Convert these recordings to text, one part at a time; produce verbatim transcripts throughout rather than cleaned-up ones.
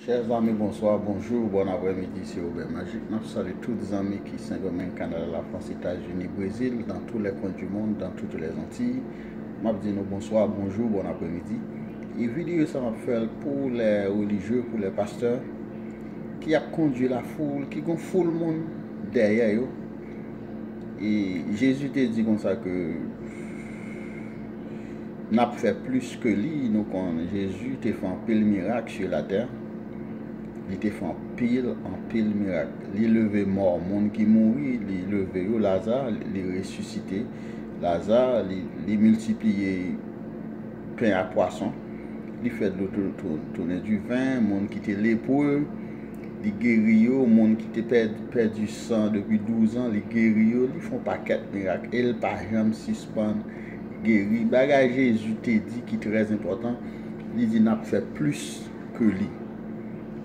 Chers amis, bonsoir, bonjour, bon après-midi, c'est Robert Magic. M ap salye tout zanmi ki Sendomeng, Kanada, Lafrans, Etazini, Brezil, dans tous les coins du monde, dans toutes les Antilles. M ap di nou bonswa, bonjou, bon apremidi. E videyo sa m ap fè l pou lè relijye, pou lè pastè ki ap kondui lafoul, ki gon foul moun dèyè yo. E Jezi te di konsa ke n ap fè plis ke li. Nou konn Jezi te fè anpil mirak sou latè. Li te fè anpil, anpil mirak. Li leve mò, moun ki mouri, li leve yo, Laza, li resisite Laza, li, li miltipliye pen ak pwason. Li fè dlo tou- tou- tounen diven, moun ki te lepre, li geri yo, moun ki te pèd- pèdi san depi douz an, li geri yo, li fè yon pakèt mirak e l pa janm sispann geri. Bagay Jezi te di ki trè enpòtan, li di n ap fè plis ke li.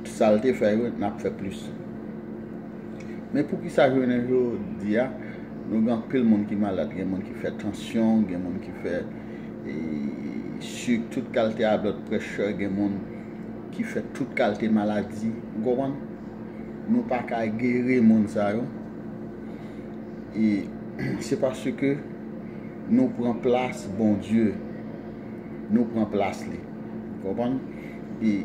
Sa l te fè yo, n ap fè plis. Men poukisa jounen jodi a, nou gen anpil moun ki malad, gen moun ki fè tansyon, gen moun ki fè e, sik, tout kalite a blood pressure, gen moun ki fè tout kalite maladi, ou konprann? Nou pa ka geri moun sa yo. E se paske nou pran plas Bondye. Nou pran plas li. Ou konprann? E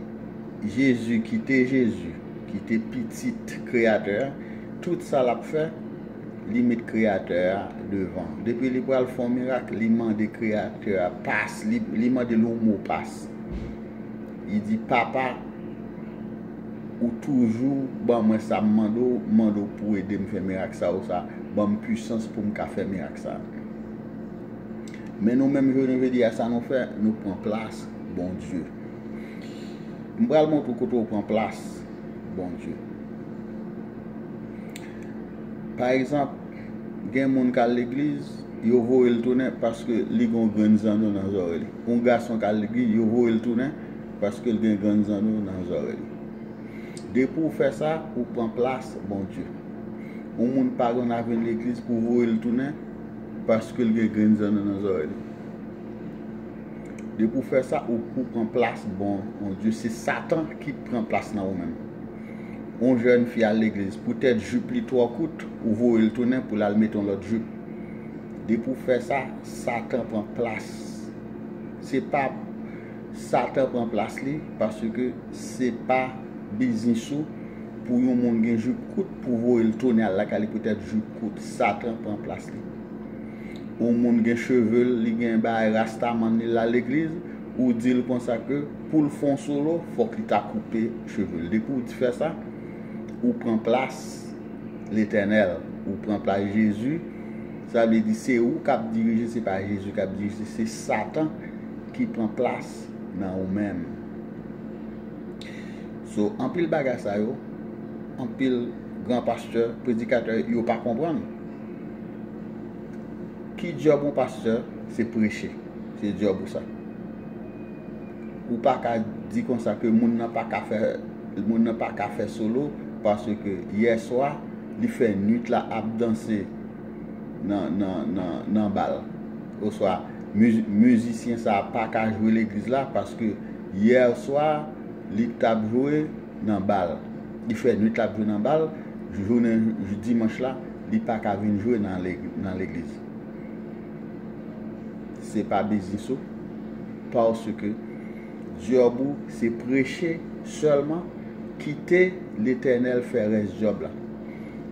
Jezi ki te Jezi, ki te pitit Kreyatè a, tout sa l ap fè, li met Kreyatè a devan. Depi li pral fè yon mirak, li mande Kreyatè a pas, li, li mande l yon mo pas. Li di, Papa, ou toujou ban mwen sa m mande w, m mande w pou w ede m fè mirak sa, ou sa, ban m pwisans pou m ka fè mirak sa. Men nou menm jounen jodi a, sa nou fè, nou pran plas Bondye. M pral montre w kote w pran plas Bondye. Pa egzanp, gen moun k al legliz, yo voye l tounen paske li gen yon grenn zanno nan zòrèy li. Yon gason k al legliz, yo voye l tounen paske l gen grenn zanno nan zòrèy li. Depi w fè sa, ou pran plas Bondye. Yon moun pa gen anvi vin legliz pou voye l tounen paske l gen grenn zanno nan zòrèy li. Depi w fè sa, ou, ou pran plas Bon, Bondye. Se Satan ki pran plas nan ou menm. Yon jèn fi al legliz, poutèt jip li twò kout, ou voye l tounen pou l al mete yon lòt jip. Depi w fè sa, Satan pran plas. Se pa Satan pran plas li, paske se pa biznis ou pou yon moun gen jip kout pou voye l tounen al lakay li poutèt jip kout. Satan pran plas li. Yon moun gen cheve l, li gen bagay rastaman li la legliz, ou di l konsa ke pou l fè yon solo, fòk li ta koupe cheve l. Depi w di fè sa, ou pran plas Letènèl, ou pran plas Jezi. Sa vle di se ou k ap dirije, se pa Jezi k ap dirije, se Satan ki pran plas nan ou menm. So, anpil bagay sa yo, anpil gran pastè, predikatè, yo pa konprann. Ki djòb yon pastè? Se preche. Se djòb ou sa. Ou pa ka di konsa ke moun nan pa ka fè, moun nan pa ka fè solo paske yè swa li fè nwit la ap danse nan, nan, nan, nan bal. Oswa miz- mizisyen sa a pa ka jwe legliz la paske yè swa li t ap jwe nan bal. Li fè nwit l ap jwe nan bal, jounen dimanch la, li pa ka vin jwe nan leg- nan legliz. Se pa biznis ou, paske djòb ou se preche sèlman, kite Letènèl fè rès djòb la.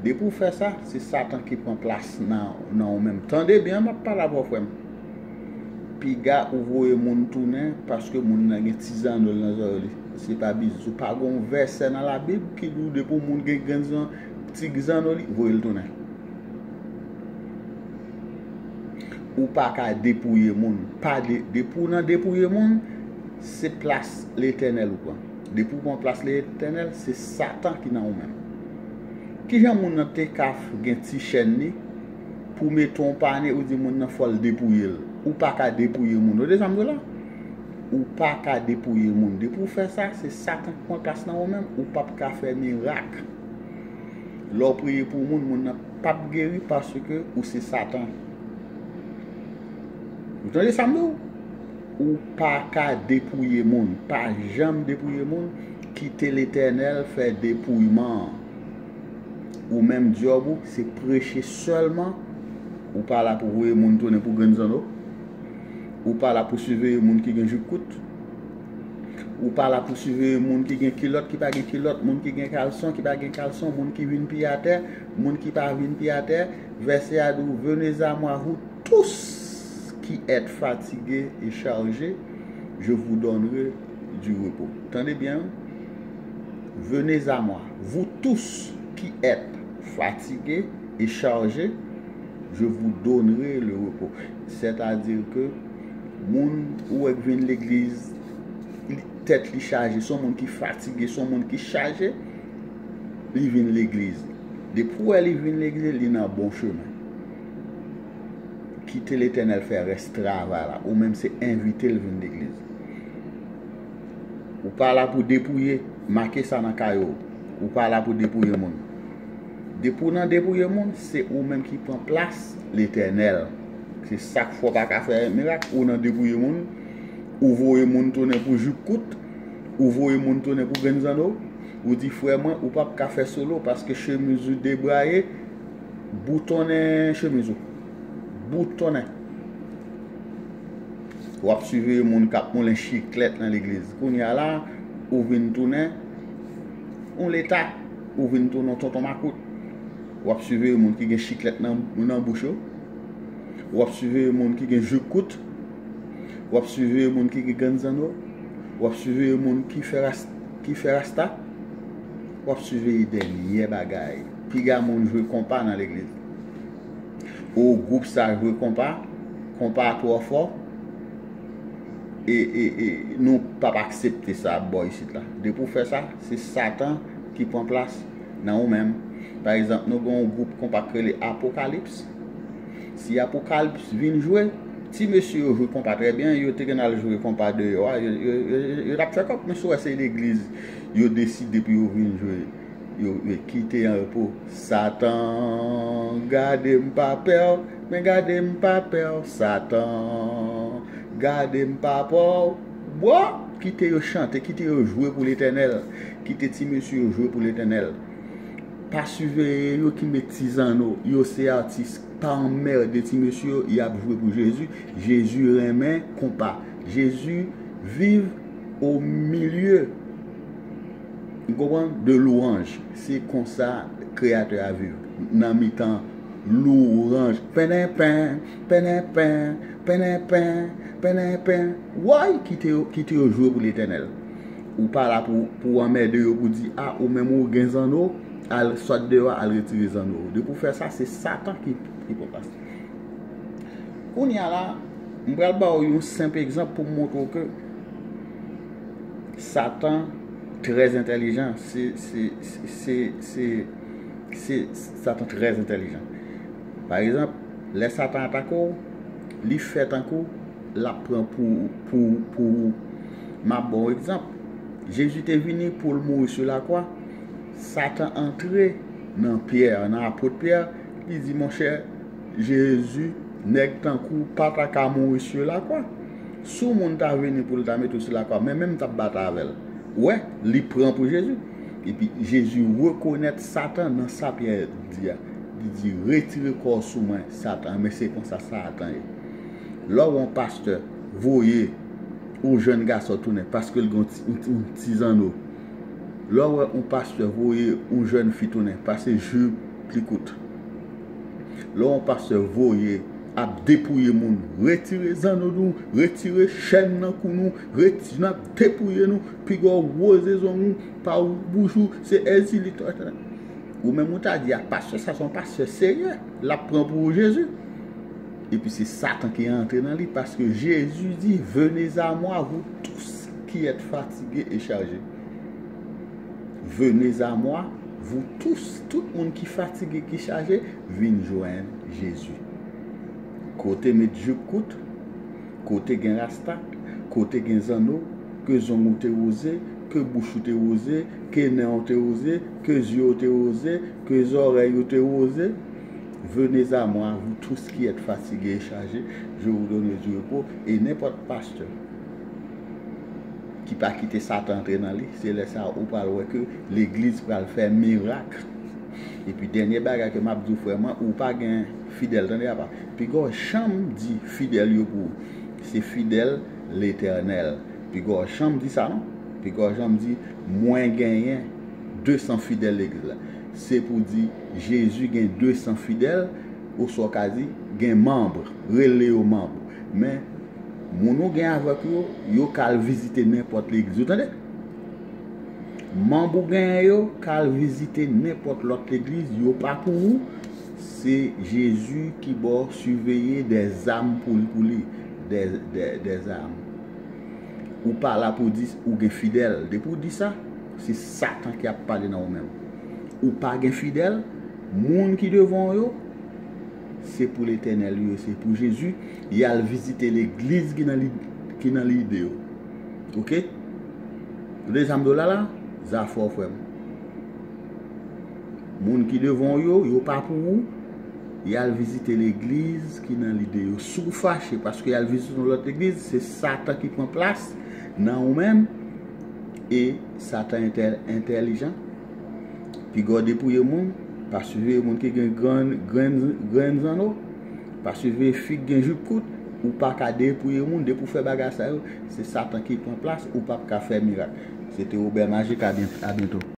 Depi w fè sa, se Satan ki pran plas nan, nan ou menm. Tande byen, m ap pale avè w, frè m. Piga ou voye moun tounen paske moun nan gen ti zanno l nan zòrèy li. Se pa biznis ou. Pa gen yon vèsè nan Labib ki di w depi yon moun gen grenn zan- ti zanno li, voye l tounen. Ou pa ka depouye moun. Pa de, depi w nan depouye moun, se plas Letènèl ou pran. Depi w pran plas Letènèl, se Satan ki nan ou menm. Kijan moun nan te ka f- gen ti chèn li pou mete yon pane ou di moun nan fò l depouye l? Ou pa ka depouye moun. Ou deja m la? Ou pa ka depouye moun. Depi w fè sa, se Satan k pran plas nan ou menm. Ou p ap ka fè mirak. Lè w priye pou moun, moun nan p ap geri paske ou se Satan. Ou tande sa m di w? Ou pa ka depouye moun. Pa janm depouye moun. Kite Letènèl fè depouyman an. Ou menm, djòb ou, se preche sèlman. Ou pa la pou voye moun tounen pou grenn zanno. Ou pa la pou siveye moun ki gen jip kout. Ou pa la pou siveye moun ki gen kilòt, ki pa gen kilòt, moun ki gen kalson, ki pa gen kalson, moun ki vin pye atè, moun ki pa vin pye atè. Vèsè a di w, Venez à moi, vous tous qui êtes fatigués et chargés, je vous donnerai du repos. Tande byen, wi. Venez à moi, vous tous qui êtes fatigués et chargés, je vous donnerai le repos. Sètadi ke moun ou wè k vin legliz, li- tèt li chaje, se yon moun ki fatige, se yon moun ki chaje, li vin legliz. Depi w wè li vin legliz, li nan bon chemen. Kite Letènèl fè rès travay la. Ou menm se envite l vin legliz. Ou pa la pou depouye, make sa nan kaye w. Ou pa la pou depouye moun. Depi w nan depouye moun, se ou menm ki pran plas Letènèl. Se sa k fè w pa ka fè mirak, ou nan depouye moun, ou voye moun tounen pou jip kout, ou voye moun tounen pou grenn zanno, ou di, frè mwen, ou p ap ka fè solo paske chemiz ou debraye, boutonnen chemiz ou. Boutonnen. W ap siveye moun k ap moulen chiklèt nan legliz. Kounye a la, ou vin tounen yon leta, ou vin tounen yon tonton makout. W ap siveye moun ki gen chiklèt nan, nan bouch yo. W ap siveye moun ki gen jip kout. W ap siveye moun ki gen grenn zanno. W ap siveye moun ki fè ras, ki fè rasta. W ap siveye dènyè bagay. Piga moun jwe konpa nan legliz. O, gwoup sa jwe konpa, konpa a twò fò. E, e, e nou p ap aksepte sa bò isit la. Depi w fè sa, se Satan ki pran plas nan ou menm. Pa egzanp, nou gen yon gwoup konpa k rele Apokalips. Si Apokalips vin jwe, ti mesye yo jwe konpa trè byen, yo te gen al jwe konpa deyò a, yo, yo, yo, yo t ap fè kòb, men si w wè se legliz, yo deside pou yo vin jwe, yo, yo kite an repo. Satan, gade m pa pè w, men gade m pa pè w, Satan, gade m pa pè w. Bò, kite yo chante, kite yo jwe pou Letènèl, kite ti mesye yo jwe pou Letènèl. Pa siveye yo ki met ti zanno, yo se atis, pa anmède ti mesye yo, y ap jwe pou Jezi. Jezi renmen konpa. Jezi viv o milye, ou konprann, de lwanj. Se konsa Kreyatè a viv, nan mitan lwanj. Penenpen, penenpen, penenpen, penenpen. Woy, kite yo, kite yo jwe pou Letènèl. Ou pa la pou, pou anmède yo, pou di, a, ou menm ou gen zanno, al sot deyò, al retire zanno w. Depi w fè sa, se Satan ki, ki pran plas. Kounye a la, m pral ba w yon senp egzanp pou m montre w ke Satan trè entèlijan. Se, se, se, se, se, se Satan trè entèlijan. Pa egzanp, lè Satan atake w, li fè tankou l ap pran pou, pou, pou ou. M ap ba w egzanp. Jezi te vini pou l mouri sou lakwa. Satan antre nan Pyè, nan apot Pyè, li di, monchè, Jezi, nèg tankou w pa ta ka mouri sou lakwa. Si yon moun ta vini pou l ta mete w sou lakwa, men menm m t ap batay avè l. Ou wè, li pran pou Jezi. Epi Jezi rekonèt Satan nan sa Pyè di a. Li di, retire kò w sou mwen, Satan. Men se konsa Satan ye. Lè w wè yon pastè voye yon jèn gason tounen paske l gen yon ti, yon ti, yon ti zanno. Lè w wè yon pastè voye yon jèn fi tounen paske jip li kout. Lè w wè yon pastè voye ap depouye moun, retire zanno nou, retire chèn nan kou nou, reti-, n ap depouye nou, piga w woze zong ou, pa w bouch ou, se èzili. Ou menm ou ta di a pastè sa se yon pastè serye, l ap pran pou Jezi. Epi se Satan ki antre nan li, paske Jezi di, venez à moi, vous tous qui êtes fatigués et chargés. Venez à moi, vous tous, tout moun ki fatige, ki chaje, vin jwenn Jezi. Kote met jip kout, kote gen rasta, kote gen zanno, ke zong ou te woze, ke bouch ou te woze, ke nen w te woze, ke zye w te woze, ke zòrèy ou te woze. Venez à moi, vous tous qui êtes fatigués et chargés, je vous donnerai du repos. E nenpòt pastè ki pa kite Satan antre nan li, se lè sa a ou pral wè ke legliz pral fè mirak. Epi dènye bagay ke m ap di w, frè mwen, ou pa gen fidèl, tande apa. Piga w janm di fidèl yo pou ou. Se fidèl Letènèl. Piga w janm di sa non. Piga w janm di, mwen genyen de san fidèl legliz la. Se pou di Jezi gen de san fidèl, oswa w ka di gen manm, rele yo manm. Men moun ou gen avèk yo, yo ka al vizite nenpòt legliz. Ou tande? Manm ou genyen yo ka al vizite nenpòt lòt legliz, yo pa pou ou. Se Jezi ki ba w siveye dèzam pou li, pou li. Dè, dè, dèzam. Ou pa la pou di ou gen fidèl. Depi w di sa, se Satan ki ap pale nan ou menm. Ou pa gen fidèl, moun ki devan w yo, se pou Letènèl yo, se pou Jezi. Y al vizite legliz ki nan li, ki nan lide yo. Oke? Ou tande sa m di w la la? Zafè w, frè m. Moun ki devan w yo, yo pa pou ou. Y al vizite legliz ki nan lide yo. Si w fache paske y al vizite yon lòt legliz, se Satan ki pran plas nan ou menm. E Satan entè, entèlijan. Piga w depouye moun, pa siveye moun ki gen grenn, grenn, grenn zanno, pa siveye fi ki gen jip kout, ou pa ka depouye moun, depi w fè bagay sa yo, se Satan ki pran plas, ou p ap ka fè mirak. Se te Robert Magic, a byen-, a byento.